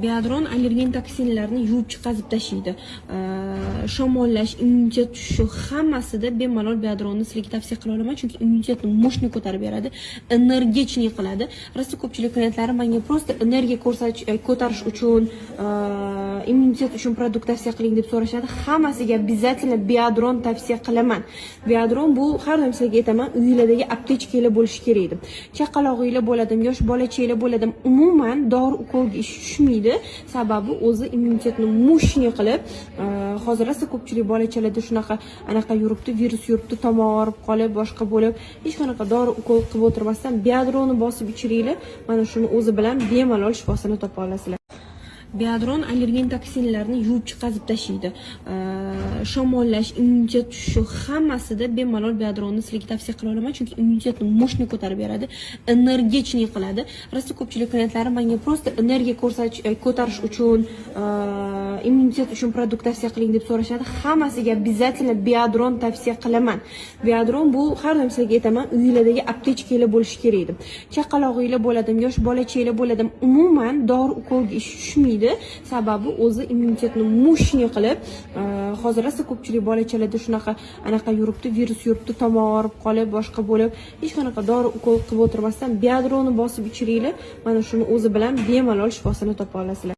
Biodron allergen toksinlarni yuvib chiqazib tashlaydi. Shamollash, immunitet tushishi, hammasida bemalol Biodronni sizlarga tavsiya qila olaman, chunki immunitetni мощный ko'tarib beradi, энергичный qiladi. Rosa ko'pchilik klientlarim menga просто energiya ko'rsatish, ko'tarish uchun, immunitet uchun продукт tavsiya qiling deb so'rashadi. Hammasiga обязательно Biodron tavsiya qilaman. Biodron bu, har doim sizlarga aytaman, uylardagi aptechkalar bo'lishi kerak deb. Chaqalog'inglar bo'ladimi, yosh bolachanglar bo'ladimi, umuman dori ukolga ish tushmaydi. Sababi o'zi immunitetni мощный qilib, hozir rosa ko'pchilik bolachalarda shunaqa anaqa yuribdi, virus yuribdi, tomog'i og'rib qolib, boshqa bo'lib, hech qanaqa dori ukol qilib o'tirmasdan Biodronni bosib ichiringlar, mana shuni o'zi bilan bemalol shifosini topa olasizlar. Biodron allergen toksinlarni yuvib chiqazib tashlaydi. Shamollash, immunitet tushishi, hammasida bemalol Biodronni sizlarga tavsiya qila olaman, chunki immunitetni мощный ko'tarib beradi, энергичный qiladi. Rosa ko'pchilik klientlarim menga просто energiya ko'rsatish, ko'tarish uchun, immunitet uchun продукт tavsiya qiling deb so'rashadi. Hammasiga обязательно Biodron tavsiya qilaman. Biodron bu, har doim sizlarga aytaman, uylardagi aptechkalar bo'lishi kerak deb. Chaqalog'inglar bo'ladimi, yosh bolachanglar bo'ladimi, umuman dori ukolga ish tushmaydi. Sababi o'zi immunitetni мощный qilib, hozir rosa ko'pchilik bolachalarda shunaqa anaqa yuribdi, virus yuribdi, tomog'i og'rib qolib, boshqa bo'lib, hech qanaqa dori ukol qilib o'tirmasdan Biodronni bosib ichiringlar, mana shuni o'zi bilan bemalol shifosini topa olasizlar.